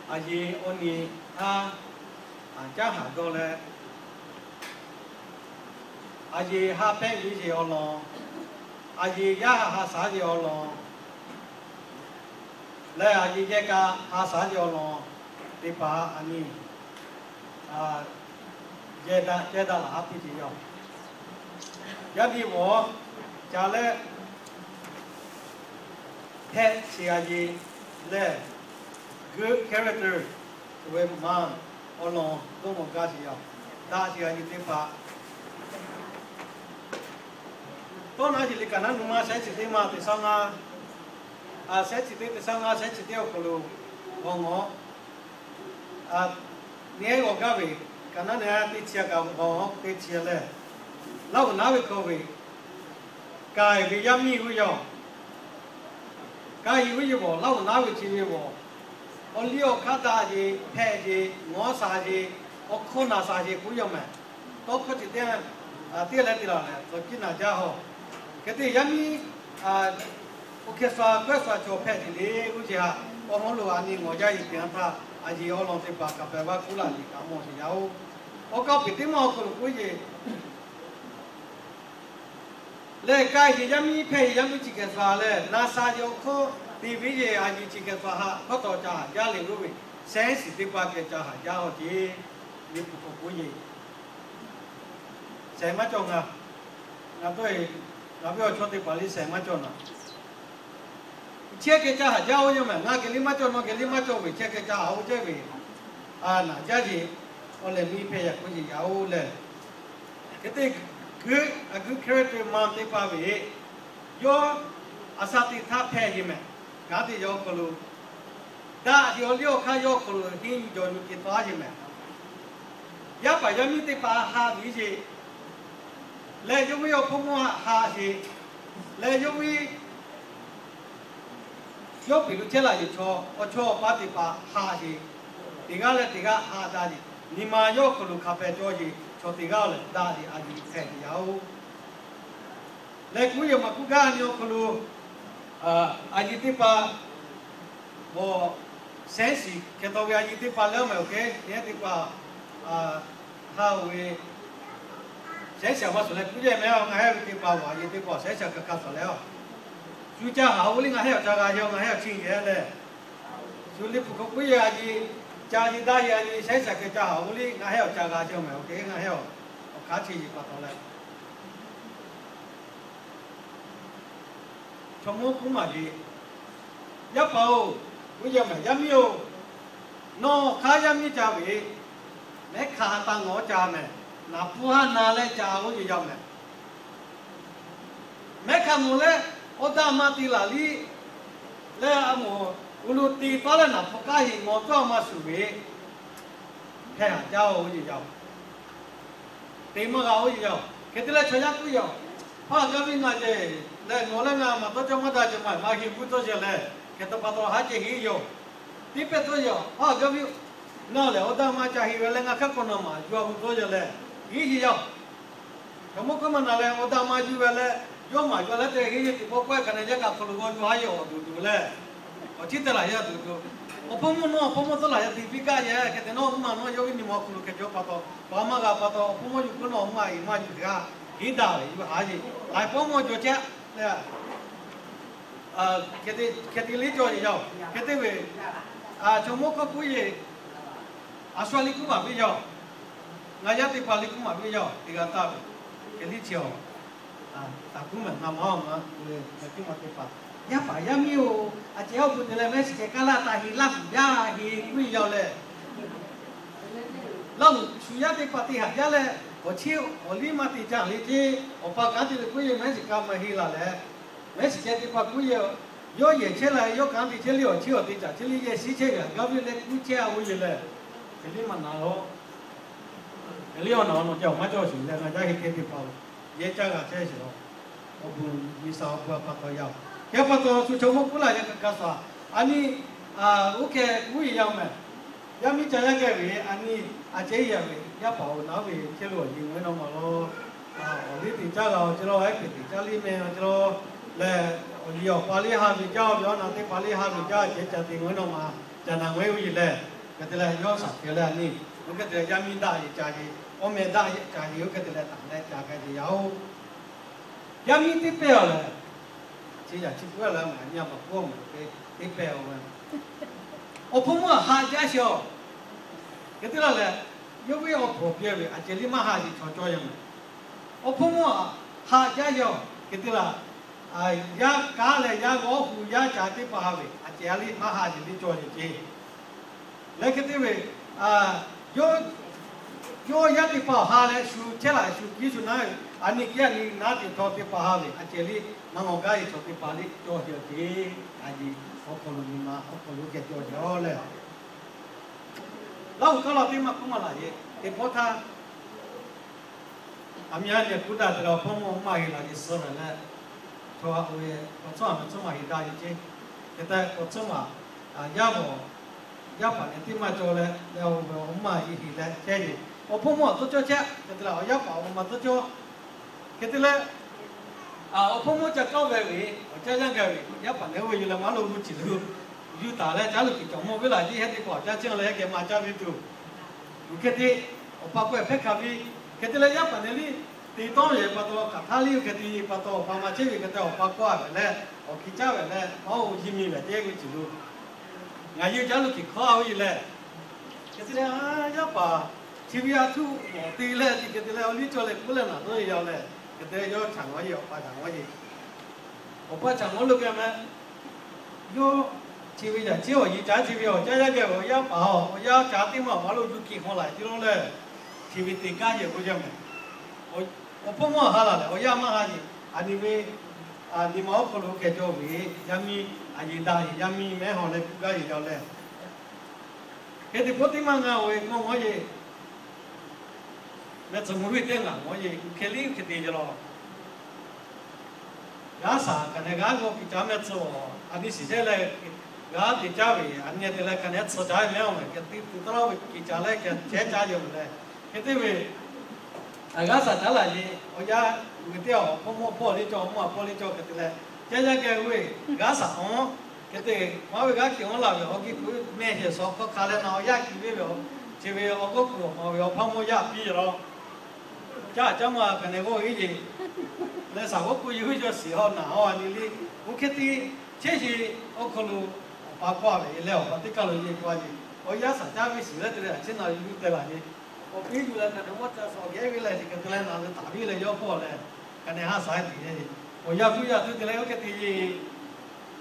Aˬ yeˬ awˬ nyi htaˇ, aˬ caˉ haˍ dawˇ leh, aˬ yeˬ ha pehˆ ve yeˬ awˬ lawn, aˬ yeˬ yaˇ ha shaˍ yeˬ awˬ lawn leh, aˬ yeˬ yehˬ kaꞈ ha shaˍ yeˬ awˬ lawn teˇ hpaˍ aˬ nyi yehˬ daꞈ ceh daꞈ laˬ haˉ piˇ ce yaˇ-oˬ. Yaˇ miˇ g'awˬ ca leh, hpehꞈ shiˍ aˬ yeˬ lehˬ, good character ve maˇ awˬ lawn dawˇ mawˬ gaˇ shiˍ yaˇ-oˬ. Daꞈ shiˍ aˬ yeˬ teˇ hpaˍ tawˇ naˉ yeˬ liꞈ kaꞈ naˉ nu maˇ shehˉ chi teˇ maˇ teˇ saˉ ngaˇ, shehˉ chi teˇ, teˇ saˉ ngaˇ shehˉ chi teˇ awˬ hk'aw lo g'awˬ ngawˬ, neˇ g'awˬ gaˇ ve kaꞈ naˉ neˇ teˇ chi a kaꞈ g'awˬ teˇ chi a lehˬ, Laˇ huˍ naˉ ve hkawˇ ve k'ai ve yaˇ miˇ g'uˇ yaˇ-oˬ. K'ai ve yeˬ g'awˬ, Laˇ huˍ naˉ ve chi ve g'awˬ, awˬ liˇ awˬ hk'aˇ daꞈ yeˬ hpehꞈ yeˬ ngawˬ shaˍ yeˬ, awˬ hkawˇ naˬ shaˍ yeˬ k'oˆ yaˇ mehˍ. Tawˇ hkawˇ chi teˇ, teˇ leh teˇ laˬ lehˬ, tawˍ kiˇ naˬ jaˇ haw. Hk'e te yaˇ miˇ oˇ hkeh sha kawehˉ sha chaw hpehꞈ te le g'uˇ ce haꞈ, awˬ hawˉ lo aˬ nyi ngawˬ jaˇ yeˬ te a htaˇ, aˬ yeˬ awˬ lawn teˇ hpaˍ kaꞈ pehˬ vaˇ kuˉ laˬ yeˬ kaꞈ mawˬ sheˍ yaˇ-oˬ. Awˬ kaˇ piˍ teˇ maˇ awˬ hk'aw lo k'oˆ yeˬ lehˬ, k'ai yeˬ yaˇ miˇ hpehꞈ yeˬ yaˇ miˇ chi hkeh sha lehˬ, naˬ shaˍ yeˬ awˬ hkawˇ te ve yeˬ aˬ yeˬ chi hkeh sha haꞈ hkawˇ taw ca haꞈ jaˇ le g'uˇ ve, shehˉ shiˍ teˇ hpaˍ keh ca haꞈ jaˇ haw ce. Liꞈ hpu hk'aw k'oˆ yeˬ shehˍ maˇ cawˬ ngaˬ, ngaˬ tawˇ e, ngaˬ ve awˬ chawˇ teˇ hpaˍ liˇ shehˍ maˇ cawˬ naˍ. Chehˇ keh ca haꞈ jaˇ oˇ yaˇ mehˍ. Ngaˬ geh liˇ maˇ cawˬ, nawˬ geh liˇ maˇ cawˬ ve, chehˇ keh ca haꞈ oˇ chehˇ ve, a naˬ jaˇ yeˬ, awˬ lehˬ miˇ hpehꞈ yaꞈ k'oˆ yeˬ yaˇ-oˬ lehˬ. Hk'e te, good character maˇ teˇ hpaˍ ve, yawˇ aˬ shaˍ teꞈ htaˇ hpehꞈ yeˬ mehˍ. Kanˉ te yaˇ awˬ hk'aw lo daꞈ yeˬ awˬ liˇ awˬ hk'aˇ yawˇ awˬ hk'aw lo henˇ yuˬ jawˬ yuˬ te taˉ yeˬ mehˍ. Yaˇ paˍ yaˇ miˇ teˇ hpaˍ haꞈ ve yeˬ lehˬ, yawˇ ve awˬ hpawˇ mawˇ haꞈ sheˍ lehˬ, yawˇ ve yawˇ piˍ lo chehˇ laˬ yeˬ chaw, awˬ chawˇ awˬ paˇ teˇ hpaˍ haꞈ sheˍ. Teˇ g'aˇ leh teˇ g'aˇ haꞈ daꞈ yeˬ, nyi ma yawˇ awˬ hk'aw lo hk'a peh cawˇ yeˬ chaw teˇ g'aˇ lehˬ, daꞈ yeˬ aˬ yeˬ hpehꞈ yeˬ yaˇ-oˬ. Lehˬ k'oˆ yeˬ maˍ k'oˆ gaˇ nyi awˬ hk'aw lo, aˬ yeˬ teˇ hpaˍ g'awˬ shehˉ shiˍ hkeh taw ve aˬ yeˬ teˇ hpaˍ lehˬ mehˍ oˬ hk'e, nyi teˇ hpaˍ ha oˬ ve shehˉ shaˍ maˇ suhˍ leh k'oˆ yeˬ mehˍ. Ngaˬ hehˉ ve teˇ hpaˍ g'awˬ aˬ yeˬ teˇ hpaˍ shehˉ shaˍ hk'aˬ hk'aˬ suhˍ leh-oˬ, shu ca haꞈ oˇ liˇ ngaˬ hehˉ awˬ ca g'a yaˇ, ngaˬ hehˉ awˬ chi yeˬ lehˬ, shu liˇ hpu hk'aw k'oˆ yeˬ aˬ yeˬ ca yeˬ daꞈ yeˬ aˬ yeˬ shehˉ shaˍ hk'e ca haꞈ oˇ liˇ ngaˬ hehˉ awˬ ca g'a yaˇ mehˍ oˬ hk'e, ngaˬ hehˉ awˬ hk'aˇ chi yeˬ pa taw leh Chaw mawˇ hkuˇ maˬ ve, yaˇ paˍ-oˬ, g'uˇ yaˇ mehˍ, yaˇ miˇ-oˬ, nawˬ hk'aˇ yaˇ miˇ ca ve, mehˉ hk'aˇ taˇ ngawˬ ca mehˍ. Naˍ hpu haˉ na leh ca oˇ yeˬ yaˇ mehˍ. Mehˉ hk'aˇ mawˬ leh, awˬ daꞈ maˇ te laˬ liˇ leh a mawˬ, uˬ lo te taˉ leh naˍ hpu k'aˇ heˍ ngawˬ tawˇ maˇ shuˍ ve, hpehꞈ haꞈ jaˇ oˇ yeˬ yaˇ-oˬ. Te maˇ g'a oˇ yeˬ yaˇ-oˬ. Hk'e te leh chaw yaˇ k'oˆ yaˇ-oˬ, Hpaˇ g'aˇ viˇ ngaˬ ceh lehˬ, nawˬ leh ngaˬ maˬ tawˇ cawˇ maˇ daꞈ ceh maˬ maˇ heˆ guˇ tawˇ ceh lehˬ, hk'e te pa taw haˉ ceh heˆ yoˬ. Tiˉ pehˇ tawˇ yaˇ-oˬ, Hpaˇ g'aˇ viˇ ngaˬ lehˬ awˬ daꞈ maˇ ca heˆ ve leh ngaˬ hk'aˇ k'awꞈ nawˬ maˬ yuˬ a gu tawˇ ceh lehˬ, heˆ yeˬ yaˇ-oˬ. Chaw mawˇ hkawˇ maˬ naˍ leh awˬ daꞈ maˇ yuˬ ve leh, yawˇ maˬ yuˬ a leh te heˆ yeˬ teꞈ pawˆ k'awehˇ kaꞈ na yaˇ kaꞈ hk'aw lo g'awˇ yuˬ haˉ yeˬ awˬ duˬ duˬ leh, awˬ ciˉ te laˬ yaˇ duˬ duˬ. Awˬ hpawˇ mawˇ nawˇ awˬ hpawˇ mawˇ tawˇ laˬ yaˇ te viˇ gaˇ yehˬ hk'e te nawˇ mvuhˇ maˬ nawˇ yawˇ viˉ nyi ma awˬ hk'aw lo hk'e cawˇ pa taw, paˍ maˇ g'a pa taw, awˬ hpawˇ mawˇ yuˬ hk'oˆ nawˇ mvuhˇ maˬ iˍ maˇ yuˬ hk'e g'a, heˆ daꞈ ve yuˬ haˉ yeˬ laiˬ pawˆ mawˇ jaw chehˇ leh, hk'e te liˇ cawˇ yeˬ yaˇ-oˬ. Hk'e te ve, chaw mawˇ hkawˇ k'oˆ yeˬ, a shu a liˇ kuˉ maˬ viˇ yaˇ-oˬ. Ngaˬ yaˇ teˇ hpaˍ liˇ kuˉ maˬ viˇ yaˇ-oˬ, teˇ g'aˇ taˇ ve, hk'e liˇ chi-oˬ. Taˍ kuˉ mehˍ na maˇ-oˬ, ngaˬ teˇ maˬ teˇ hpaˍ, yaˇ paˍ yaˇ miˇ-oˬ, a ceh awˬ gu te leh mehˉ shiˍ keh kaˇ laˇ taˍ heˍ laˇ fuˍ yaˇ heˍ k'oˆ yeˬ yaˇ-oˬ leh, Laˇ huˍ shu yaˇ teˇ hpaˍ te haꞈ jaˇ leh, awˬ chiˉ awˬ liˇ maˇ te caˇ le ceˇ. Awˬ pa kanˉ te ve k'oˆ yeˬ mehˉ shiˍ kaˇ maˇ heˆ laˬ leh, mehˉ shiˍ keh teˇ hpaˍ k'oˆ yeˬ, yawˇ yehˬ chehˇ la yawˇ kanˉ te chehˇ le awˬ chiˉ awˬ te caˇ chehˇ le yehˬ shiˉ chehˇ ve a gaˇ viˇ leh kuˇ chehˇ a oˇ yeˬ leh, hk'e liˇ maˇ na-oˬ. Hk'e liˇ awˬ na awˬ nawˬ ceh awˬ maˇ cawˇ shiˍ leh ngaˬ yaˇ heˆ keh teˇ hpaˍ-oˬ, yehˬ caˇ g'a chehˇ shiˍ-oˬ. Awˬ bon miˬ shaˍ awˬ bon a pa taw yaˇ-oˬ. Hk'e pa taw shu chaw mawˇ k'oˆ laˬ yaˇ kaꞈ kaˇ sha, a nyi, oˇ hkeh k'oˆ yeˬ yaˇ-oˬ mehˍ. Yaˇ miˇ ca yaˇ geh ve a nyi, a ceh yaˇ ve yaˇ paˍ-oˬ, naˉ ve chehˇ lo awˬ yeˬ ngaˬ hui nawˬ maˬ lawˬ. Awˬ liˇ teꞈ caˇ g'a awˬ ceh lawˬ, ehˉ peꞈ teꞈ caˇ liˇ meh awˬ ceh lawˬ lehˬ, awˬ liˇ awˬ pa liˇ ha ve caˇ ve awˬ na teˇ hpaˍ liˇ ha ve caˇ ceh ca te ngaˬ hui nawˬ maˬ ca naˬ ngaˬ hui oˇ yeˬ lehˬ Hk'e te leh yawˇ shaˍ hkeh leh a nyi, oˇ hk'e te leh yaˇ miˇ daꞈ yehˬ ca yehˬ, awˬ meh daꞈ yehˬ ca yehˬ, oˇ hk'e te leh taˍ leh ca hk'e te yaˇ oˬ. Yaˇ miˇ teˇ pehˇ awˬ lehˬ, chi yaꞈ chi k'oˆ leh ngaˬ nyi a maˍ k'oˆ maˍ ve teˇ pehˇ awˬ lehˬ, awˬ hpawˇ mawˇ haꞈ jaˇ sheˍ awˬ. Hk'e te la lehˬ, yawˇ ve awˬ hpawˇ piˇ ve a ceh liˇ maˇ haꞈ yeˬ chaw cawˇ yaˇ mehˍ. Awˬ hpawˇ mawˇ haꞈ jaˇ sheˍ awˬ. Hk'e te la, yaˇ kanˉ leh yaˇ g'awˇ hu yaˇ ca teˇ hpaˍ ha ve a ceh a liˇ maˇ haꞈ yeˬ liˇ cawˇ yeˬ ce. Leh hk'e te ve, yawˇ yaˇ teˇ hpaˍ awˬ ha leh shu chehˇ laꞈ shu kiˇ shu naˉ ve, a nyi kiˇ a nyi naˉ teˇ htaw teˇ hpaˍ ha ve a ceh liˇ maˇ ngawˬ gaˇ yeˬ chaw teˇ hpaˍ liˇ cawˇ sheˍ awˬ ce. A yeˬ awˬ hk'aw lo nyi ma awˬ hk'aw lo geh cawˇ sheˍ awˬ lehˬ, Laˇ huˍ kaˇ la teˇ maˇ k'oˆ maˇ laˬ yeˬ teˇ pawˆ htaˇ, aˬ miˇ a nyi kuˇ daꞈ te leh awˬ hpawˇ mawˇ maˇ heˍ laˬ yeˬ suh ve leh, chaw a ve k'awꞈ tcuhˉ a ve tcuhˉ maˬ heˍ daꞈ yeˬ ce. Hk'e te k'awꞈ tcuhˉ maˬ, yaˇ paˍ, yaˇ paˍ nehˬ teˇ maˇ cawˬ leh, leh awˬ ve awˬ maˇ yeˬ heˍ leh chehˇ yeˬ. Awˬ hpawˇ mawˇ a tcuhˉ cawˇ chehˇ hk'e te leh awˬ yaˇ paˍ awˬ ma tcuhˉ cawˇ. Hk'e te leh, awˬ hpawˇ mawˇ ca kawˆ ve ve, awˬ caˇ yaˇ gaˇ ve, yaˇ paˍ nehˬ oˇ ve yuˬ leh maˇ lo g'uˇ ciˬ lo yuˬ taˍ leh caˉ lo kiˬ cawˬ mawˇ ve laˬ yeˬ hehˉ teˇ hpaˍ awˬ caˇ cehˇ leh geh ma caˇ ve tuˬ, uˬ hk'e te, awˬ pa k'oˆ ehˬ hpehˇ hkanˍ ve. Hk'e te leh yaˇ paˍ nehˬ liˇ te tawˇ ve pa taw hk'aˬ htaˇ liˇ oˇ hk'e te pa taw awˬ pa ma chehˇ ve hk'e te awˬ pa k'oˆ a ve leh, awˬ hkiˬ caˇ ve leh, maˇ oˇ yiˇ miˬ ve teˇ g'uˇ ciˬ lo ngaˬ hui caˉ lo kiˬ hkawˇ a ve lehˬ, hk'e te leh, yaˇ paˍ chi ve a htuˇ mawˬ te leh, hk'e te leh awˬ liˇ cawˇ leh k'oˆ leh naˬ dawˇ yaw leh, hk'e te leh yawˇ htaꞈ ngaˬ yeˬ awˬ pa htaꞈ ngaˬ yeˬ, awˬ pa htaꞈ ngaˬ lo geh meh. Yawˇ chi ve yaꞈ chi awˬ yeˬ caˉ chi ve awˬ caˇ yaˇ geh ve awˬ yaˇ paˍ awˬ yaˇ caˉ teˇ maˇ awˬ ma lo yuˬ kiˬ hk'aw laˬ ce lo leh, chi ve te gaˇ yeˬ k'oˆ yaˇ meh. Awˬ hpawˇ mawˇ ha laˬ lehˬ awˬ yaˇ maˇ ha yeˬ, a nyi ve, nyi ma awˬ hk'aw lo keh cawˇ ve, yaˇ miˇ a yeˬ daꞈ yeˬ yaˇ miˇ mehˉ haw leh kuˇ gaˇ yeˬ yaw leh, hk'e te pawˆ teˇ maˇ ngaˬ oˬ ve k'o mawˇ yeˬ, meh tcuh mvuh ve teˇ ngaˬ mawˇ yeˬ hk'e liˇ hk'e te yaw law. G'aˇ shaˍ kaꞈ nehˬ g'aˇ g'aw kiˬ caˉ meh tcuh, a nyi shiˍ chehˇ leh g'aˇ te caˇ ve, a nyi te leh kaꞈ nehˬ tcuh caˇ ve mehˉ awˬ meh hk'e te tuˬ taˇ laˇ ve kiˬ caˇ leh kaꞈ chehˇ caˇ yaw leh, hk'e te ve g'aˇ shaˍ caˉ laˬ yeˬ awˬ yaˇ uiˍ ve teˇ awˬ hpawˇ mawˇ hpawˇ liˇ cawˇ, mawˇ hpawˇ liˇ cawˇ hk'e te leh, caˇ yaˇ geh ve g'aˇ shaˍ awˬ hk'e te maˇ ve g'aˇ kiˬ awˬ laˬ ve awˬ kiˬ kuiˬ meh shehˍ shawˍ hk'aw hk'a leh naˬ awˬ yaˇ kiˬ ve ve, chi ve awˬ g'awˇ kuiˬ awˬ ma ve awˬ hpawˇ mawˇ yaˇ piˇ leh, caˇ caˇ maˇ kaꞈ nehˬ g'awˇ ve yeˬ leh shaˍ g'awˇ kuiˬ yeˬ ve cawˇ shiˍ haw naˬ haw a nyi liˇ, oˇ hk'e te chehˇ sheˍ. Awˬ hk'aw lo awˬ pa k'oˆ a ve leh awˬ pa teˇ kaˇ lo yeˬ k'oˆ a yeˬ, awˬ yaˇ shaˍ caˇ ve shiˍ leh te leh a ciˉ naˬ yuˬ te laˬ yeˬ, awˬ piˇ yuˬ leh kaꞈ nehˬ mawˇ ca suhˍ geh ve leh chi hk'e te leh naˬ ve taˍ ve leh yawˇ hpawˇ leh, kaꞈ nehˬ ha shaˍ tiꞈ yeˬ, awˬ yaˇ kuˇ yaˇ tuˬ te leh oˇ hk'e te yeˬ,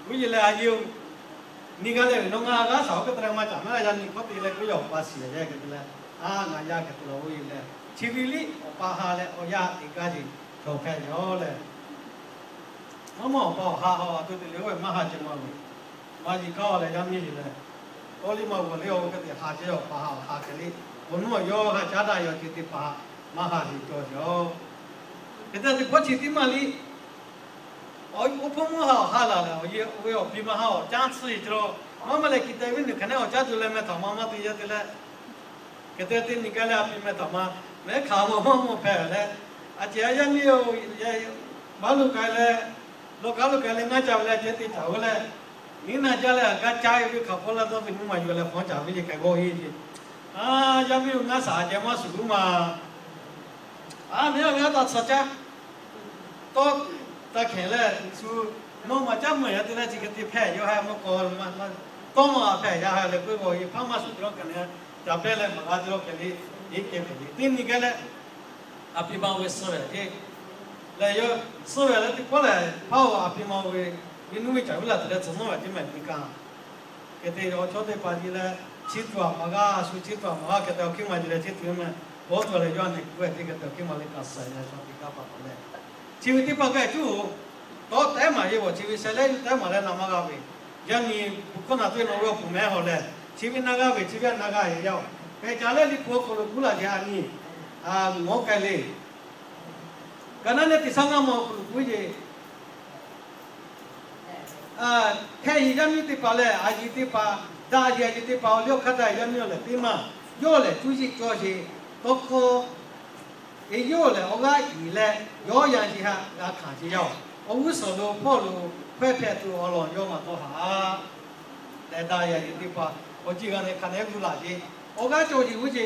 kuˇ yeˬ leh a yeˬ oˬ, nyi gaˇ leh ve nawˬ ngaˬ g'aˇ shaˍ oˇ hk'e te leh maˇ caˍ mehˉ la yaˇ nyi hkawˇ te leh kuˇ yaˇ awˬ pa shiˍ leh hk'e te leh, a ngaˬ yaˇ hk'e te leh oˇ yeˬ leh chi ve liˇ awˬ pa ha leh awˬ yaˇ te gaˇ yeˬ chaw hpehꞈ ve yoˬ leh, maˇ mawˇ awˬ pa awˬ ha a tuˬ te leh oˇ ve maˇ ha ceh maˇ ve, maˇ yeˬ kaˇ leh yaˇ miˇ yeˬ leh, tawˇ liˇ maˇ g'awˬ leh oˇ hk'e te ha ceh awˬ pa ha awˬ ha hk'e liˇ, awˬ nuˇ awˬ yaˇ ha caˉ daꞈ yaw ceh teˇ hpaˍ maˇ ha yeˬ cawˇ sheˍ. Hk'e te teˇ hpawˇ chi teˇ maˇ liˇ awˬ hpawˇ mawˇ ha awˬ ha laˬ lehˬ, awˬ yehˬ oˇ ve awˬ pi ma ha awˬ caˇ tsuhˇ yeˬ cawˇ, maˇ maˇ leh kiˬ te viˉ nuˬ hk'aˬ nehˉ awˬ caˇ tuˬ leh meh htaꞈ ma maˇ te yaˇ te leh, hk'e te teˇ nyi gaˇ leh a pi meh htaꞈ ma mehˉ hk'aˬ maˇ maˇ maˇ hpehꞈ leh, a ceh a yaˇ miˇ-oˬ, maˇ lo k'ai leh, lawˇ kaˉ lo k'ai leh ngaˇ ca ve leh ceh te caˍ oˬ leh, nyiˉ naˆ jaˇ leh a gaˇ caˇ ve hk'aˬ hpawˇ laˇ dawˇ ve nuˇ ma yuˬ leh hpawnˉ caˍ ve yeˬ k'ai g'awˇ heˆ ve, a yaˇ miˇ-oˬ, ngaˇ shaˍ a ceh maˇ shuˍ guˇ ma a nehˬ a ve a taꞈ tsuhˍ caˇ tawˇ taˇ hkehˍ leh shu, nawˬ maˬ caˉ meuˬ yaˇ te leh chi hk'e te hpehꞈ yaˇ ha mawˇ k'aw, tawˇ maˬ hpehꞈ yaˇ ha leh k'oˆ ve awˬ yeˬ hpaˇ maˇ shuˍ cawˇ kaꞈ nehˬ, caˍ pehˇ leh maˍ g'a cawˇ hk'e le, heˆ kehˬ hpehꞈ ve teˇ nyi gaˇ leh, a pi ma oˇ ve suh ve a ceˇ leh yawˇ suh ve leh teˇ pawˆ lehˬ hpaˇ-oˬ, a pi ma oˇ ve viˉ nuˇ ve caˍ viˉ laˬ te leh tcuh nawˇ ve a ceˇ mehˍ te kaꞈ Hk'e te awˬ chawˇ teˇ hpaˍ nyi leh, chi tuˬ aꞈ maˍ g'a, shu chi tuˬ aꞈ maˍ g'a hk'e te awˬ hkiˇ ma nyi leh chi tuˬ meh, bawˇ tuˬ leh yawˇ a nyi kuˬ ve teˇ hk'e te awˬ hkiˇ ma le kaꞈ suh leh shaw teˇ kaˇ pa taw leh, chi ve teˇ hpaˍ gaˬ cuˇ-oˬ, tawˇ tehˉ maˍ yeˬ g'awˬ chi ve sheh leh yuˬ tehˉ maˍ leh na maˇ g'a ve, yaˇ nyi bu hkawˇ na tuˬ ve nawˬ ve awˬ puˍ mehˉ haw leh, chi ve na g'a ve chi ve a na g'a ve yaˇ-oˬ, pehˬ caˍ leh Liꞈ hpu awˬ hk'aw lo kuˉ laˬ ce a nyi, a, mawˇ k'ai le. Kaꞈ naˉ neˇ teꞈ shaˉ ngaˇ ma awˬ hk'aw lo kuˉ yeˬ Hteˇ yeˬ yaˇ miˇ teˇ hpaˍ lehˬ, a yeˬ teˇ hpaˍ, daꞈ yeˬ a yeˬ teˇ hpaˍ, awˬ liˇ awˬ hk'aˇ daꞈ yaˇ miˇ-oˬ lehˬ teˇ maˇ, yawˇ lehˬ cuˇ yiˍ cawˇ sheˍ tawˇ hkawˇ, yawˇ lehˬ awˬ g'aˇ iˍ leh, yawˇ yaˇ yeˬ haꞈ g'a hkanˍ sheˍ yaˇ-oˬ, awˬ g'uˇ suhˍ lo hpawˇ lo hkawehˇ hpehꞈ tuˬ awˬ lawn yawˇ maˇ tawˇ haꞈ leh daꞈ yeˬ a yeˬ teˇ hpaˍ awˬ ceˬ g'a nehˬ hk'a dehꞈ gu laˬ ce. Awˬ g'aˇ cawˬ yeˬ g'uˇ ce.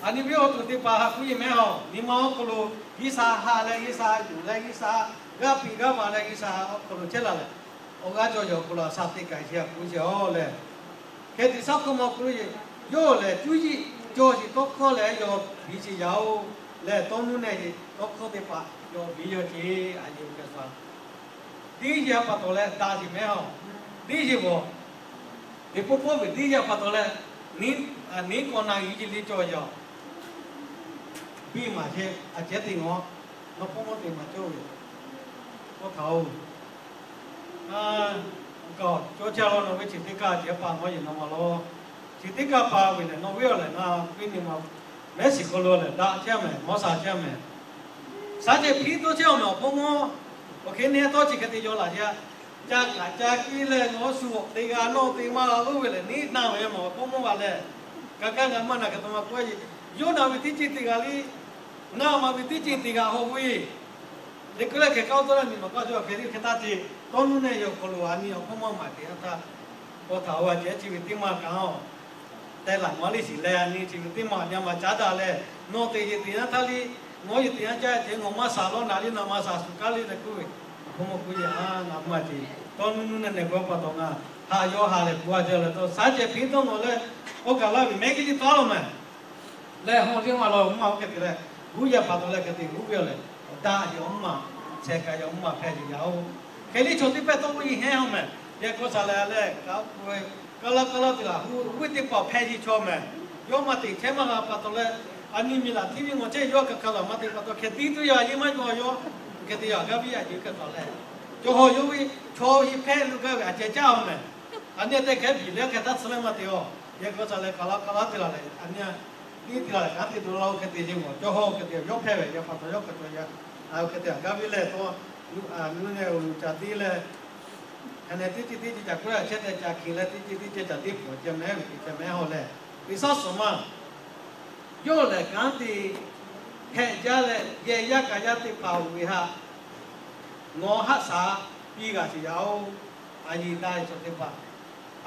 A nyi ve awˬ to teˇ hpaˍ haꞈ k'oˆ yeˬ mehˉ a, nyi ma awˬ hk'aw lo G'uiˬsha haꞈ leh G'uiˬsha yuˬ leh G'uiˬsha g'aˇ piˇ g'aˇ ma leh G'uiˬsha awˬ hk'aw lo chehˇ la leh, awˬ g'aˇ cawˬ yeˬ awˬ hk'aw lo a shaˍ teˇ kaꞈ chi haꞈ k'oˆ ce a leh, hk'e te shaˉ hk'oˆ ma k'oˆ yeˬ, yawˇ lehˬ cuˇ yiˍ cawˬ sheˍ tawˇ hkawˇ leh yawˇ biˇ sheˍ yaˇ oˬ leh, tawˇ nuˇ nehˬ sheˍ tawˇ hkawˇ teˇ hpaˍ yawˇ biˇ yaˇ ce. A yeˬ oˇ hk'e sha teˇ yehˬ pa taw leh daꞈ sheˍ mehˉ a, teˇ yehˬ bawˬ teꞈ pawˆ pawˆ ve teˇ yehˬ pa taw leh, neˉ k'awꞈ na yuˬ ce le cawˬ yaˇ biˇ maˍ ce. A cehˉ te ngaˬ nawˬ hpawˇ mawˇ te maˍ cawˇ ve k'oˆ htaꞈ oˬ, cawˇ caˇ law nawˬ ve chi teˇ kaˇ cehˬ pa ngaˬ yeˬ na ma law. Chi teˇ kaˇ pa ve lehˬ nawˬ ve awˬ lehˬ na ve nyi ma mehˉ shiˍ hk'aw lo lehˬ daꞈ chehˇ mehˍ, mawˇ sha chehˇ mehˍ. Shaˉ cehˬ hpiˉ tawˇ chehˇ awˬ mehˍ awˬ hpawˇ mawˇ, awˬ hk'e neˇ tawˇ chi hk'e te yaw laˬ ce. Ca kaꞈ ca kiˇ leh ngaˬ shu awˬ te g'a nawˇ te maˇ g'a oˇ ve lehˬ neˇ na ve mehˍ awˬ hpawˇ mawˇ g'a leh, ka kaˇ g'a maˇ na hk'e taw ma k'oˆ a yeˬ, yawˇ na ve teˇ ceuˬ te g'a le, ngaˬ ma ve teˇ ceuˬ te g'a haw ve le. Keu leh hk'e kaˇ oˇ tawˇ leh miˬ maˬ k'aˇ cawˬ hk'e te hk'e taˇ ce. Tawˇ nuˇ nehˬ yawˇ hk'aw lo a nyi awˬ hpawˇ mawˇ maˍ te a htaˇ, paw htaꞈ oˇ a cehˉ chi ve teˇ maˇ kaꞈ a teh laˬ maˇ le shiˍ leh a nyi chi ve teˇ maˇ a nyi ma caˉ daꞈ leh, nawˬ te yeˬ te yaˇ htaˇ le, ngaˬ yeˬ te yaˇ caˇ ce, ngaˬ maˇ shaˍ lawˇ naˍ le, naˍ ma shaˍ shuˍ kaˇ le leh k'oˆ ve, awˬ hpawˇ mawˇ k'oˆ yeˬ a, ngaˬ maˇ ce. Tawˇ nuˇ nuˇ nehˬ nehˬ k'o pa taw ngaˬ haꞈ yawˇ haꞈ lehˬ k'oˆ a ce leh tawˇ shaˉ cehˬ hpiˉ tawˇ nawˬ leh, oˇ kaˬ laˇ ve mehˉ kiˇ liˇ tawˇ law mehˍ. Leh hawˇ liˇ ma law mvuhˇ ma oˇ hk'e te leh, g'uˇ yaˇ pa taw leh hk'e te g'uˇ ve a lehˬ, daꞈ yeˬ awˬ mvuhˇ ma, sheh kaꞈ yeˬ awˬ mvuhˇ ma hpehꞈ yeˬ yaˇ oˬ. Hk'e liˇ chaw teˇ pehˇ tawˇ g'uˇ yeˬ hehnˇ a mehˍ. Yehˬ k'aw shaˍ leh a leh, kaꞈ k'oˆ ve, kaˇ laˇ kaˇ laˇ te laˬ hui g'uˇ teˇ hpaˍ hpehꞈ yeˬ chaw mehˍ. Yawˇ maˇ te chehˇ maˇ g'a pa taw leh, a nyi miˬ laˬ hteˇ ve ngaˬ chehˇ yawˇ kaꞈ hk'a laˬ maˇ te pa taw hk'e tiˉ tuˬ yaˇ yeˇ maˇ yaw yawˇ, hk'e te yaˇ gaˇ viˉ yaˇ jeˬ hk'e taw leh, chaw haw yawˇ ve chaw heˆ hpehˇ lo gaˇ ve a ceh caˇ a mehˍ. A nyi te hk'e biˬ leh hk'e taˇ tcuh leh maˇ te a. Yehˬ k'aw shaˍ leh kaˇ laˇ kaˇ laˇ te laˬ leh a nyi tiˉ te laˬ leh kanˉ te to la oˇ hk'e te yeˬ mawˬ. Chaw haw hk'e te yawˇ hpehˇ ve yaˇ pa taw yawˇ hk'e taw yaˇ, hk'e te a gaˇ viˉ leh tawˇ, nuˇ nehˬ awˬ luˬ caˬ teˇ leh, hk'e nehˬ teˇ ceuˬ teˇ ceuˬ caˬ k'oˆ leh chehˇ teh caˬ hkiˬ leh teˇ ceuˬ teˇ ceuˬ caˬ teˇ pawˍ ceh mehˉ ve ceh mehˉ haw leh, teˇ shaˉ suhˍ maˇ yawˇ lehˬ kanˉ te hpehꞈ jaˇ leh yehˬ yaˇ kaꞈ yaˇ teˇ hpaˍ oˬ ve haꞈ, nawˬ haˆ shaˍ piˇ g'a sheˍ yaˇ oˬ. A yiˬ daꞈ ve chaw teˇ hpaˍ,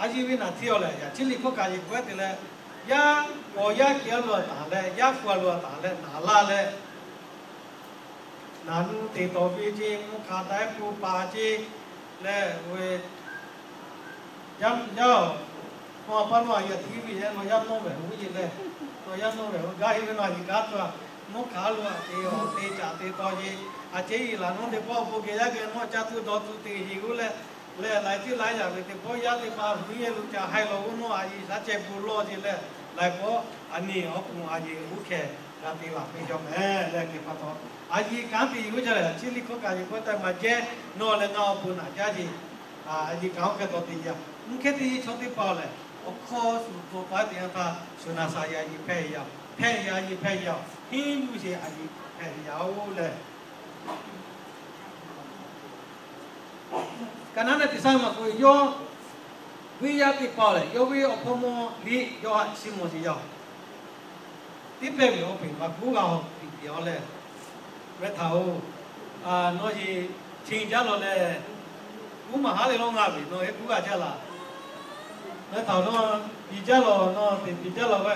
a yiˬ ve naˬ htiˇ awˬ lehˬ yaꞈ chi liꞈ hkawˇ kaꞈ yeˬ k'oˆ te leh, yaˇ k'awꞈ yaˇ kehˬ a lo a taˍ leh yaˇ hpu a lo a taˍ leh naˍ laˇ leh, naˍ nu teꞈ tawˍ ve ce, mvuhˇ hk'aˬ daiˉ k'o paˍ ce leh ve, yaˇ, yaˇ, nawˬ a pa nawˬ a yaꞈ htiˇ ve yaˇ nawˬ yaˇ nawˇ ve uˉ yeˬ leh, nawˬ yaˇ nawˇ ve gaˇ heˆ ve nawˬ a yiˬ kanˉ tuˬ a, mvuhˇ hk'aˬ lo a te awˬ te caꞈ te taw ce. A ceh yiˬ laˬ nawˉ teˇ pawˆ bon geh yaˇ geh nawˉ caˇ tuˬ dawˬ tuˬ te heˍ g'uˇ leh, leh laiˬ tiˉ laiˉ yaꞈ ve teˇ pawˆ yaˇ teˇ hpaˍ huiˉ yehˬ lo caꞈ haiˬ lawˬ g'uˇ nawˉ a yiˬ shaˉ ceh bon lawˇ ce leh, laiˬ pawˆ a nyi awˬ hk'oˆ a yiˬ uˉ hkeh g'a te laˬ hpehꞈ jaw mehˍ leh hk'e pa taw, a yiˬ kanˉ te yiˬ g'uˇ ca leh chi liꞈ hkawˇ kaꞈ yeˬ k'oˆ taˇ maˇ jehˇ, nawˬ leh ngaˬ awˬ bon naꞈ jaˇ ce. A yiˬ kanˉ oˇ hk'e taw te yaˇ, mvuhˇ hk'e te yiˬ chaw teˇ hpaˍ lehˬ, awˬ hkawˇ shuˍ tawˍ paˉ te yanˇ htaˇ shuˍ naˍ shaˍ yaꞈ nyi hpehˇ yaˇ, hpehˇ yaꞈ nyi hpehˇ yaˇ, henˇ yuˬ sheˍ a yiˬ hpehˇ yaˇ oˬ leh, ka naˉ leh teˇ shaˉ maˇ k'oˆ ve yawˇ venˇ yaˇ teˇ hpaˍ lehˬ yawˇ ve awˬ hpawˇ mawˇ liꞈ yawˇ haꞈ chiˇ mvuh sheˍ yaˇ. Teˇ pehˇ ve awˬ peˬ maˇ k'oˆ g'a haw piˇ piˇ a leh, mehˉ htaꞈ oˬ, nawˬ yeˬ chi jaˇ lawˬ leh, kuˉ maˇ haˉ leh lawˇ ngaˬ ve nawˬ heˆ kuˉ g'a jaˇ laˬ. Mehˉ htaꞈ nawˬ piˇ jaˇ lawˬ, nawˬ te piˇ jaˇ lawˬ ve,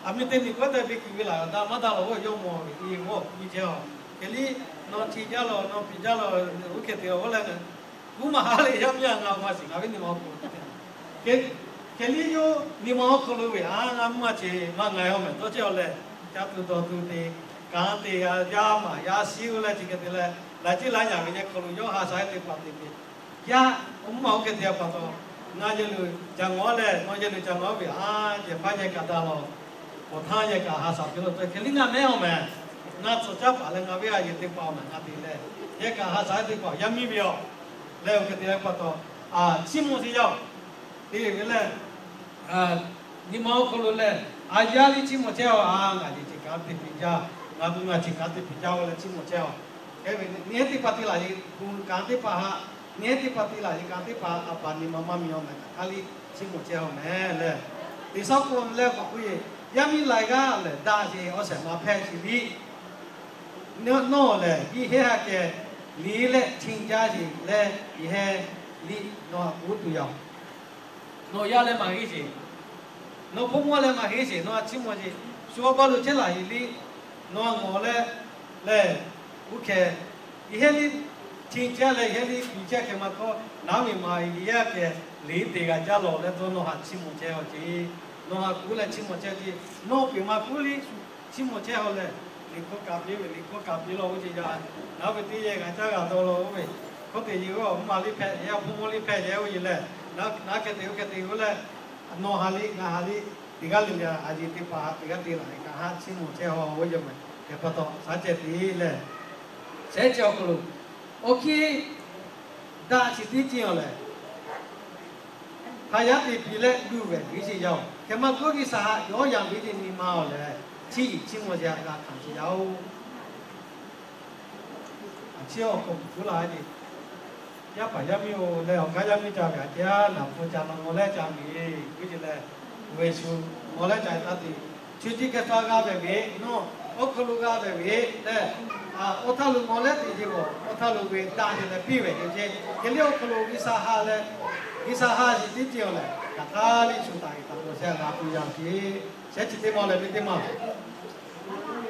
aˬ miˍ teˇ miˬ k'awꞈ te piˇ kuiˬ ve laˬ daꞈ maˇ daꞈ lawˬ ve yawˇ mawˬ ve, i g'awˇ piˇ jaˇ a. Hk'e liˇ nawˬ chi jaˇ lawˬ, nawˬ piˇ jaˇ lawˬ, oˇ hk'e te awˬ leh, kuˉ maˇ haˉ leh yaˇ miˇ a ngaˬ awˬ ma shiˍ ngaˬ ve nyi ma awˬ hk'aw lo hk'e liˇ yawˇ nyi ma awˬ hk'aw lo ve a ngaˬ mvuhˇ a ce maˇ ngaˬ yaˇ mehˍ dawˇ chehˇ a leh, caˇ tuˬ dawˬ tuˬ te, kanˉ te yaˇ maˍ yaˇ shiˉ oˇ leh chi hk'e te leh, laiˬ ceˇ laiˉ yaꞈ ve yehˬ hk'aw lo yawˇ ha shaˍ teˇ hpaˍ te ve, yaˇ mvuhˇ ma oˇ hk'e te a pa taw, ngaˬ yehˬ lo caꞈ ngawˬ leh nawˬ yehˬ lo caꞈ ngawˬ ve a, yehˬ hpaˇ yehˬ kaꞈ daꞈ lawˬ, awˬ htaˇ yehˬ kaꞈ ha shaˍ piˇ lawˬ tawˆ hk'e liˇ ngaˬ mehˉ a mehˍ. Ngaˬ tcuhˍ caˇ paˍ leh ngaˬ ve a yehˬ teˇ hpaˍ a mehˍ ngaˬ te leh, yehˬ kaꞈ ha shaˍ teˇ hpaˍ yaˇ miˇ ve a lehˬ oˇ hk'e te a pa taw, chiˇ mvuh sheˍ yaˇ te ve leh, nyi ma awˬ hk'aw lo leh, a yaˇ liˇ chiˇ mvuh chehˇ a, a ngaˬ yehˬ chi kanˉ te piˇ jaˇ, ngaˬ mvuhˇ ngaˬ chi kanˉ te piˇ jaˇ oˇ leh chiˇ mvuh chehˇ a. Hk'e ve nyi teˇ hpaˍ te laˬ yehˬ gu kanˉ teˇ hpaˍ haꞈ, nyi teˇ hpaˍ te laˬ yehˬ kanˉ teˇ hpaˍ a paˍ nyi ma maˇ miˬ a mehˍ kaꞈ hk'a liˇ chiˇ mvuh chehˇ a mehˍ leh, teˇ shaˉ k'oˆ leh k'awꞈ k'oˆ yeˬ, yaˇ miˇ laiˬ g'aˇ lehˬ daꞈ sheˍ awˬ shehˍ ma hpehˇ sheˍ liˇ, nawˬ lehˬ yehˬ heˆ haꞈ kehˬ liˇ leh chi jaˇ sheˍ leh yehˬ heˆ liˇ nawˬ haꞈ k'oˆ tuˬ yaˇ oˬ. Nawˬ yaˇ leh maˇ heˆ sheˍ. Nawˬ hpawˇ mawˇ leh maˇ heˆ sheˍ. Nawˬ a chiˇ mvuh sheˍ. Shu awˬ paˇ lo chehˇ laˬ heˍ liˇ, nawˬ a ngawˬ leh lehˬ, uˉ hkeh, yehˇ liˇ chi caˇ leh yehˇ liˇ piˍ caˇ hkeh maˇ k'oˆ, naˉ miˬ maˍ yaˇ kehˬ liꞈ te g'a caˇ lawˬ leh tawˇ nawˬ haꞈ chiˇ mvuh chehˇ a ceˇ. Nawˬ haꞈ kuˉ leh chiˇ mvuh chehˇ ceˇ. Nawˬ peˬ maˇ kuˉ liˇ chiˇ mvuh chehˇ a lehˬ, liꞈ hkawˇ kaꞈ piˇ ve, liꞈ hkawˇ kaꞈ piˇ lawˬ oˇ ceˇ yaˇ. Naˉ ve teˇ yehˇ g'a caˇ g'a dawˇ lawˬ oˇ ve, hkawˇ te yehˇ oˇ maˇ liˇ hpehꞈ yehˇ, a hpawˇ mawˇ liˇ hpehꞈ yehˇ oˇ yeˬ lehˬ, naˉ hk'e te oˇ hk'e te oˇ leh, nawˬ ha liˇ ngaˬ ha liˇ teˇ g'aˇ le le a yeˬ teˇ hpaˍ haꞈ teˇ g'aˇ te laˬ ve kaꞈ haꞈ chiˇ mvuh chehˇ a oˇ yeˬ mehˬ. Hk'e pa taw shaˉ cehˬ te leh, shehˉ chi awˬ hk'aw lo, awˬ hkiˇ daꞈ chi teˇ ceuˬ awˬ lehˬ, hk'a yaˇ te piˇ leh luˬ ve ve ce yaˇ oˬ. Hk'e maˇ k'oˆ, G'uiˬsha haꞈ yawˇ yanˍ ve ce nyi ma awˬ lehˬ, chiˇ iˍ chiˇ mvuh ce g'a hkanˍ ce yaˇ oˬ. A ciˉ awˬ hk'aw kuˬ laˬ ce, yaˇ paˍ yaˇ miˇ oˬ leh awˬ g'aˇ yaˇ miˇ ca ve a ciˉ naˍ hpu ca nawˬ mawˬ leh ca miˬ ve ce leh, Yeˍsuˆ mawˬ leh ca taˇ te. Chu ciˇ kehˬ htaˇ g'a ve ve, nawˬ awˬ hk'aw lo g'a ve ve leh, awˬ htaˇ lo mawˬ leh te ce g'awˬ, awˬ htaˇ lo ve daꞈ ce leh piˇ ve ce. Hk'e liˇ awˬ hk'aw lo G'uiˬsha ha leh, G'uiˬsha ha yeˬ teˇ ceuˬ awˬ lehˬ, kaꞈ hk'a liˇ shu taˍ ve taˍ lo shehˆ g'a tuˬ yaˇ ce. Shehˉ chi teˇ ma leh ve teˇ ma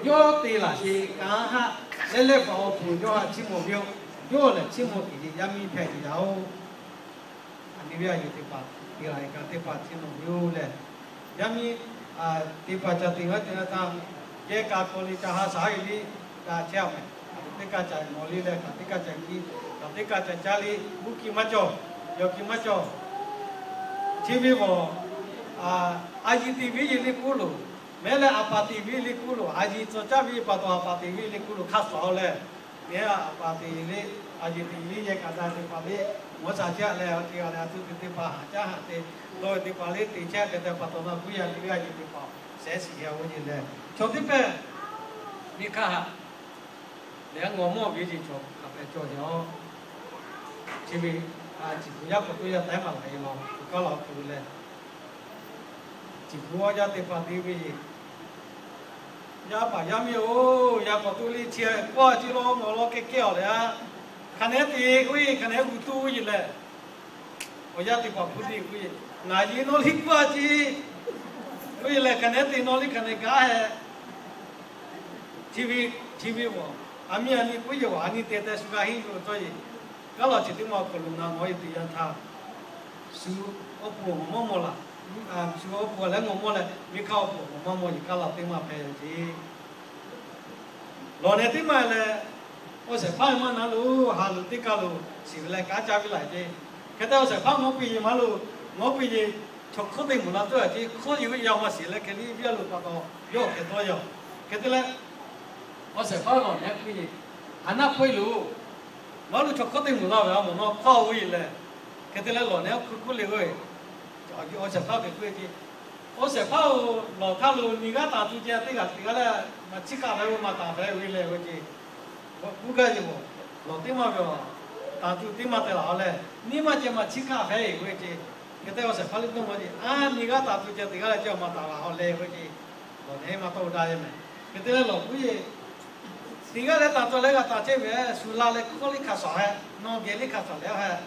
yawˇ te laˬ ce kanˉ haˆ leh leh paˍ awˬ pon yawˇ haꞈ chiˇ mvuh ve yoˬ. Yawˇ lehˬ chiˇ mvuh tuˬ ce yaˇ miˇ hpehꞈ tuˬ yaˇ oˬ. A nyi ve a yeˬ teˇ hpaˍ te laˬ e kaꞈ teˇ hpaˍ chiˇ mvuh ve yoˬ leh, yaˇ miˇ teˇ hpaˍ ca te g'a te g'a htaˇ, yehˇ kaꞈ k'awꞈ le ca ha shaˍ ve liˇ daꞈ chehˇ a mehˬ. Teˇ kaˇ ca mawˬ liˇ leh kaꞈ teˇ kaˇ ca kiˇ, kaꞈ teˇ kaˇ ca caˇ liˇ g'uˇ kiˇ maˇ cawˬ, yawˬ kiˇ maˇ cawˬ. Chi ve g'awˬ, a yeˬ teˇ viˉ yeˬ liˇ kuˉ loˬ, mehˉ leh a paˍ teˇ viˉ liˇ kuˉ loˬ, a yeˬ tcuh caˇ ve pa taw a paˍ teˇ viˉ liˇ kuˉ loˬ hk'a suhˍ a leh, mehˉ a paˍ teˇ viˉ liˇ, a yeˬ teˇ viˉ yehˇ kaꞈ daꞈ teˇ hpaˍ liˇ mawˬ shaˍ chehˇ a leh, a teˇ g'aˇ leh a tuˇ teˇ teˇ hpaˍ haꞈ caˉ haꞈ te, dawˇ ve teˇ hpaˍ liˇ te chehˇ hk'e te pa taw na kuˉ yaˇ teˇ g'aˇ yeˬ teˇ hpaˍ shehˉ shiˍ yaˇ oˇ yeˬ leh, chaw teˇ hpehˇ miˬ hk'aˇ haꞈ lehˬ, ngawˬ mawˇ ve ce chaw hk'a pehꞈ cawˬ ve a. Chi ve, a ciˬ hpu yaˇ k'awꞈ toˇ yaˇ taiˉ maˍ laˬ e law, kaˉ laˬ tuˬ leh, ciˬ hpu awˇ yaˇ teˇ hpaˍ te ve ce, yaˇ paˍ yaˇ miˇ oˬ, yaˇ k'awꞈ toˇ liˇ chi k'oˆ a ciˉ law mawˬ law kehˬ kehˬ awˬ lehˬ a, hk'aˬ nehˉ te k'oˆ ve, hk'aˬ nehˉ g'uiˬ tuˇ oˬ yeˬ leh, awˬ yaˇ teˇ hpaˍ hpu te k'oˆ ve, ngaˬ yeˬ nawˇ liˇ k'oˆ a ciˉ k'oˆ ve lehˬ, hk'aˬ nehˉ te nawˇ liˇ hk'aˬ nehˉ gaˇ heh. Chi ve, chi ve g'awˬ, a miˇ a nyi k'oˆ yeˬ g'awˬ a nyi te tehꞈ shu g'a henˇ yuˬ tawˇ yeˬ. Kaˉ laˬ chi teˇ maˇ awˬ hk'aw lo ngaˬ mawˬ e teꞈ yanˇ htaˇ, shu awˬ pon awˬ maˇ mawˬ laˬ. Shu awˬ pon leh ngawˬ mawˇ leh miˬ hk'aˇ awˬ pon awˬ maˇ mawˬ yeˬ kaˉ laˬ teˇ maˇ hpehꞈ ve ce. Lawˬ nehˬ teˇ maˇ leh, awˬ shehˍ hpaˇ ve maˇ na lo, ha loꞈ teˇ kaˇ lo shiˍ ve leh kanˉ caˇ ve laˬ ce. Hk'e te awˬ shehˍ hpaˇ ngawˬ piˇ yeˬ maˇ lo, ngawˬ piˇ yeˬ chaw hkawˇ teˇ moˍ la tuˬ a ce, hkawˇ yeˬ ve yaˇ maˇ shiˍ leh hk'e liˇ viˇ a lo pa taw yawˇ hk'e tawˇ yaw. Hk'e te leh, awˬ shehˍ hpaˇ lawˬ nehˬ piˇ yeˬ, ha naˆ hpawˇ e lo maˇ lo chaw hkawˇ teˇ moˍ la ve a mawˬ nawˇ hkawˇ oˇ yeˬ leh, hk'e te leh lawˬ nehˬ hkui kuˉ le ve, awˬ shehˍ hpaˇ ve k'oˆ ve ce, awˬ shehˍ hpaˇ oˬ, lawˬ htaˇ lo nyi g'aˇ taˍ tuˬ ce teˇ g'aˇ teˇ g'aˇ leh maˇ chiˇ kaˆ ve maˇ taˍ ve ve leh ve ce. Kuˉ gaˇ yeˬ g'awˬ, lawˬ teˇ maˇ ve a, taˍ tuˬ teˇ maˇ te laˬ a leh, nyi maˇ ce maˇ chiˇ kaˆ ve ve ce. Hk'e te awˬ shehˍ hpaˇ liˇ dawˇ maˇ ce, a nyi g'aˇ taˍ tuˬ ce teˇ g'aˇ leh ce maˇ taˍ laˬ a leh ve ce. Lawˬ nehˬ maˇ tawˆ daꞈ ve mehˬ. Hk'e te leh lawˬ kuˉ yeˬ, teˇ g'aˇ leh taˍ tuˬ leh g'a taˍ chehˇ ve, shu la leh hkawˇ liˇ hk'a shuˍ heh, nawˬ geh liˇ hk'a shuˍ leh heh,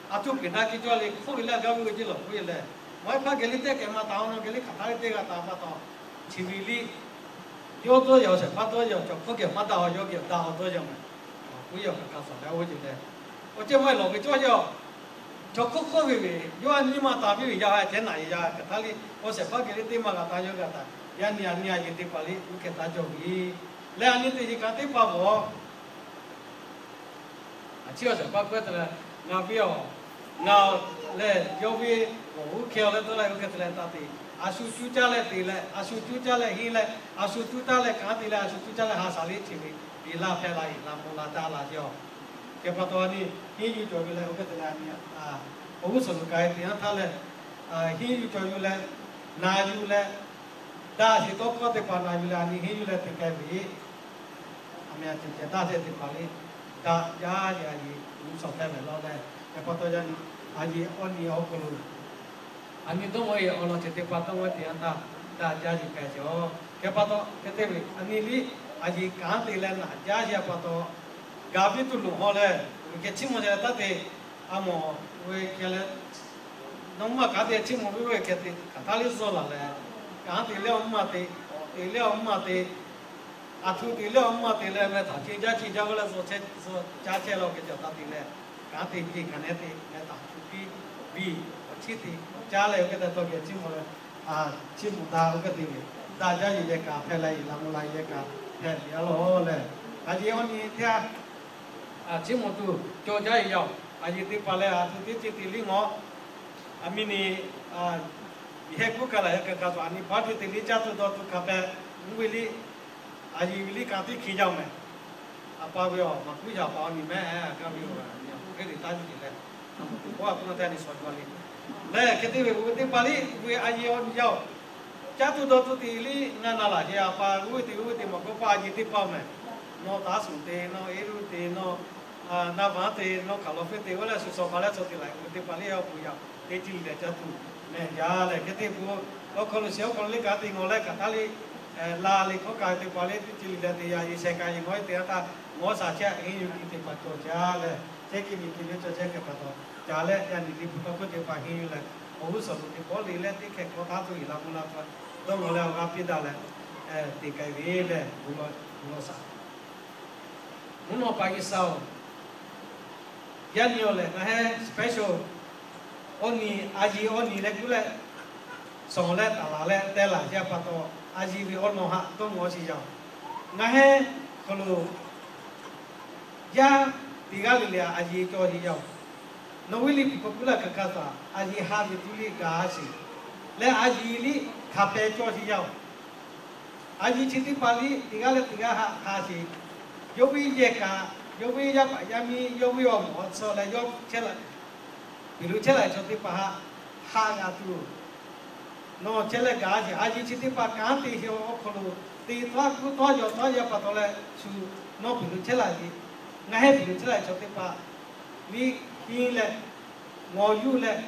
a tuˇ peˬ daˇ kiˇ cawˇ le hkawˇ ve leh gaˇ ve ce lawˬ kuˉ yeˬ leh, maˇ heˆ hpaˇ geh liˇ teˇ kehˬ maˇ taˍ, nawˬ geh liˇ hk'aˬ htaˇ liˇ teˇ g'aˇ taˍ pa taw, chi ve liˇ yawˇ dawˇ yaw, awˬ shehˍ hpaˇ dawˇ yaw, chaw hkawˇ geh maˇ daꞈ a, yawˇ geh daꞈ a dawˇ yaw mehˬ. Lawˬ kuˉ yeˬ hk'a shuˍ leh oˇ ce leh, awˬ ceuˬ maˇ heˆ lawˬ ve cawˇ yaw. Chaw hkawˇ hkawˇ ve ve, yawˇ a nyi maˇ taˍ piˇ ve yaˇ a ceh naꞈ yeˬ yaˇ hk'aˬ htaˇ liˇ awˬ shehˍ hpaˇ geh liˇ teˇ maˇ g'a taˍ yawˇ g'a taˍ, yaˇ nyi a nyi a yeˬ teˇ hpaˍ liˇ uˉ hkeh taˇ cawˇ ve. Leh a nyi teˇ yeˬ kaꞈ teˇ hpaˍ bawˬ a ciˉ awˬ shehˍ hpaˇ k'oˆ te leh, ngaˬ ve a, ngaˬ lehˬ yawˇ ve awˬ uˉ hkeh a leh dawˇ leh uˉ hkeh te leh taˇ te. A shu cuˇ caˇ leh te leh, a shu cuˇ caˇ leh henˇ leh, a shu cuˇ caˇ leh kanˉ te leh, a shu cuˇ caˇ leh ha shaˍ liˇ chi ve, biˇ laˇ hpehˇ la yeˬ la mvuh la caˇ la ce a. Hk'e pa taw a nyi henˇ yuˬ cawˬ ve leh oˇ hk'e te leh a nyi, awˬ g'uˇ suhˍ lo k'ai te yanˇ htaˇ leh, henˇ yuˬ cawˬ yuˬ leh, na yuˬ leh, daꞈ sheˍ tawˇ hkawˇ teˇ hpaˍ na yuˬ leh a nyi henˇ yuˬ leh te k'ai ve, a meh a ceh ceh daꞈ ceh teˇ hpaˍ le, daꞈ jaˇ yeˬ a yeˬ g'uˇ suhˍ hpehˇ ve lawˇ leh, hk'e pa taw yaˇ nyi, a yeˬ awˬ nyi awˬ hk'aw lo a nyi dawˇ maˇ yeˬ awˬ lawn ceh teˇ hpaˍ dawˇ maˇ te yanˇ htaˇ, daꞈ jaˇ yeˬ k'ai ce a. Hk'e pa taw hk'e te ve a nyi liˇ, a yeˬ kanˉ te leh naꞈ jaˇ yeˬ a pa taw, gaˬ piˇ tuˬ loˍ haw leh, geh chiˇ mvuh ce leh taˇ te, a mawˬ ve hkeh leh Nawˬ mvuhˇ ma kanˉ te chiˇ mvuh ve k'oˆ ve hk'e te hk'aˬ htaˇ liˇ zuhˇ laˬ leh, kanˉ te leh awˬ mvuhˇ ma te, awˬ te leh awˬ mvuhˇ ma te, aˬ htoꞈ te leh awˬ mvuhˇ ma te leh meh htaꞈ ce jaˇ ce jaˇ k'oˆ leh zuhˇ chehˇ zuhˇ caˇ chehˇ la ve cawˬ taˍ te leh, kanˉ te ce hk'aˬ nehˉ te meh htaꞈ htoꞈ piˇ biˇ awˬ chiˉ te caˇ leh oˇ hk'e te tawˇ geh chiˇ mvuh leh, chiˇ mvuh daꞈ oˇ hk'e te ve, daꞈ jaˇ yeˬ yehˬ kaꞈ hpehꞈ leh, yeˬ laꞈ mvuh la yehˬ kaꞈ hpehꞈ ve a lawˬ leh, a yeˬ awˬ nyi teˇ a chiˇ mvuh tuˬ cawˬ jaˇ ve yaˇ-oˬ, a yeˬ teˇ hpaˍ leh aˬ htoꞈ teˇ ceuˬ te liˇ ngawˬ, aˬ miˇ ni yehˇ kuˉ kaˇ laˬ yaˇ kaꞈ kaꞈ tuˬ aˬ nyi paˉ te te liˇ caˇ tuˬ dawˇ tuˬ hk'a pehꞈ mvuhˇ ve liˇ, a yeˬ ve liˇ kanˉ teˇ hk'e jaˇ-oˬ mehˬ. A pa ve awˬ maˍ kuˉ yaˇ pa awˬ nyi mehˉ gaˇ ve yoˬ, a nyi a hk'e te taˇ yuˬ te leh, a moˍ tuˬ k'oˆ a k'oˆ na teˇ a nyi shawˍ jaw le. Leh hk'e te ve k'o ve teˇ hpaˍ liˇ ve a yeˬ awˬ nyi yaˇ-oˬ, caˇ tuˬ dawˇ tuˬ te liˇ ngaˬ na laˬ ce a pa g'uˇ ve te g'uˇ ve te maˬ k'oˆ pa a yeˬ teˇ hpaˍ-oˬ mehˬ. Nawˬ taˉ suhˍ te, nawˬ eˉ luˇ te, nawˬ naˇ vaˉ te, nawˬ hkaˍ lawˬ feuˇ te oˇ leh shuˍ shawˍ pa leh chaw te laˬ ve teˇ hpaˍ liˇ a pu yaˇ teˇ ceuˬ liˇ leh caˇ tuˬ mehˬ jaˇ leh hk'e te k'o, awˬ hk'aw lo shehˍ awˬ hk'aw lo liˇ kaꞈ te ngawˬ leh kaꞈ taˇ liˇ laˬ le hkawˇ kaꞈ teˇ hpaˍ liˇ teˇ ceuˬ liˇ leh te yaˇ yeˬ shehˍ kaꞈ yeˬ ngawˬ-e te a htaˇ ngawˬ shaˍ chehˇ a heˆ yuˬ tiꞈ teˇ hpaˍ cawˬ jaˇ leh, chehˇ kiˇ miˬ kiˇ ve cawˬ chehˇ kaꞈ kaꞈ taw, caˍ leh yaˇ nyi liˇ hpu tawˇ hkawˇ teˇ hpaˍ heˆ yuˬ leh, awˬ g'uˇ suhˍ lo teꞈ k'awꞈ le leh teˇ hkeh k'awꞈ taˇ tuˬ yeˬ laꞈ mvuh la tuˬ dawˇ ngawˬ leh awˬ g'aˇ piˇ daꞈ leh, te k'ai ve leh, gu law shaˍ. Mvuhˇ naw paˍ G'uiˬ sha-oˬ, yaˇ nyi-oˬ lehˬ ngaˬ hehˉ special awˬ nyi a yeˬ awˬ nyi leh kuˉ leh, shawˍ leh taˍ laˬ leh teh laˬ jaˇ pa taw, a yeˬ ve awˬ nawˬ haꞈ dawˇ ngawˬ sheˍ yaˇ-oˬ, ngaˬ hehˉ hk'aw lo yaˇ teˇ g'aˇ le le a yeˬ cawˬ sheˍ yaˇ-oˬ, nawˬ ve liˇ hpu hk'aw kuˉ leh kaꞈ kaꞈ taˍ a yeˬ ha ve tuˬ liˇ gaˬ sheˍ leh a yeˬ liˇ hk'a pehꞈ cawˬ sheˍ yaˇ-oˬ, a yeˬ chi teˇ hpaˍ liˇ teˇ g'aˇ leh teˇ g'aˇ haꞈ hk'a sheˍ, yawˇ ve yehˬ kaꞈ, yawˇ ve yaˇ paˍ yaˇ miˇ, yawˇ ve awˬ moˍ awˬ tsuhˇ leh yawˇ chehˇ laˬ, peˬ lo chehˇ laˬ chaw teˇ hpaˍ haꞈ haꞈ g'a tuˬ nawˬ chehˇ leh gaˬ sheˍ. A yeˬ chi teˇ hpaˍ kanˉ te sheˍ awˬ hk'aw lo te tawˇ kuˉ tawˇ yaw tawˇ yaˇ pa taw leh shu nawˬ peˬ lo chehˇ laˬ sheˍ, ngaˬ hehˉ peˬ lo chehˇ laˬ chaw teˇ hpaˍ liˇ hinˉ leh ngawˬ yuˇ leh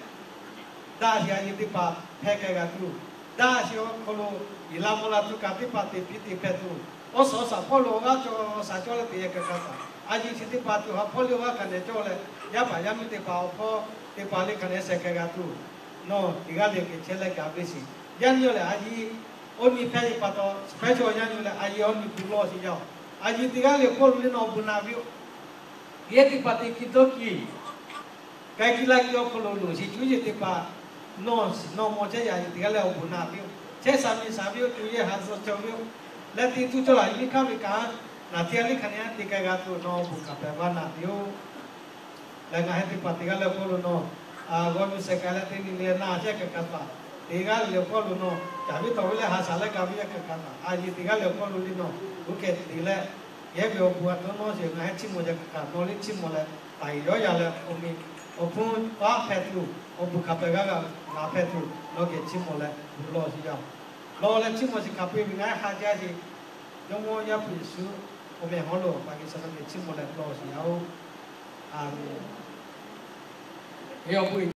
daꞈ sheˍ a yeˬ teˇ hpaˍ hpehꞈ k'ai g'a tuˬ, daꞈ sheˍ awˬ hk'aw lo yeˬ laꞈ mvuh la tuˬ kaꞈ teˇ hpaˍ te piˇ te hpehꞈ tuˬ, awˬ suhˍ awˬ shaˍ hpawˇ lo awˬ g'aˇ cawˬ awˬ shaˍ cawˬ leh teꞈ yehˬ kaꞈ kaꞈ taˍ, a yeˬ chi teˇ hpaˍ tuˬ ha hpawˇ liˇ awˬ g'aˇ kaꞈ nehˬ cawˬ leh, yaˇ paˍ yaˇ miˇ teˇ hpaˍ awˬ hpawˇ teˇ hpaˍ liˇ kaꞈ nehˬ shehˍ k'ai g'a tuˬ, nawˬ teˇ g'aˇ le kehˬ chehˇ leh gaˬ ve sheˍ. Yaˇ nyi-oˬ lehˬ a yeˬ awˬ nyi hpehꞈ ve pa taw, special yaˇ nyi lehˬ a yeˬ awˬ nyi gu law sheˍ yaˇ-oˬ, a yeˬ teˇ g'aˇ le hpawˇ lo le nawˬ awˬ bon naꞈ ve-oˬ, yehˬ teˇ hpaˍ te kiˇ dawˇ kiˇ k'ai kiˇ laˇ kiˇ awˬ hk'aw lo loˍ sheˍ cuˇ yeˬ teˇ hpaˍ, nawˬ shiˍ nawˬ maw chehˇ yaꞈ yeˬ teˇ g'aˇ leh awˬ bon naꞈ ve-oˬ, chehˇ shaˍ miˬ shaˍ ve-oˬ, cuˇ yeˬ haꞈ suh cawˬ ve-oˬ, leh te tuˬ cawˬ laˬ miˇ hkanˇ ve kaꞈ, naˬ te a liˇ hk'aˬ nehˬ teˇ k'ai g'a tuˬ nawˬ awˬ bon hkanˍ pehˍ vaˇ naꞈ ve-oˬ. Leh ngaˬ hehˉ teˇ hpaˍ teˇ g'aˇ leh hpawˇ lo nawˬ g'aw nyi shehˍ k'ai leh teˇ nyi le na chehˇ kaꞈ kaꞈ taˍ, teˇ g'aˇ le le hpawˇ lo nawˬ caˍ ve tawˍ ve leh ha shaˍ leh gaˬ ve yaˇ kaꞈ kaꞈ taˍ, a yeˬ teˇ g'aˇ le hpawˇ lo le nawˬ g'uˇ kehˬ te leh, yehˇ ve awˬ bon a tawˇ nawˉ sheˍ ngaˬ hehˉ chiˇ mvuh jaˇ kaꞈ kaꞈ nawˬ liˇ chiˇ mvuh leh, taˍ yeˬ yawˇ yaˇ leh awˬ meꞈ awˬ hponˇ paˉ hpehꞈ tuˬ, awˬ bon hkanˍ pehˍ g'aˇ g'aˇ ngaˬ hpehꞈ tuˬ nawˬ geh chiˇ mvuh leh gu law sheˍ yaˇ-oˬ. Law leh chiˇ mvuh sheˍ hkanˍ peu-eˬ ve ngaˬ hehˉ ha jaˇ sheˍ. Jawˇmawˇ Yaˇ hpu Yeˍsuˆ awˬ meh hawˉ lo paˍ G'uiˬ sha nawˬ geh chiˇ mvuh leh law sheˍ yaˇ-oˬ. A menˬ.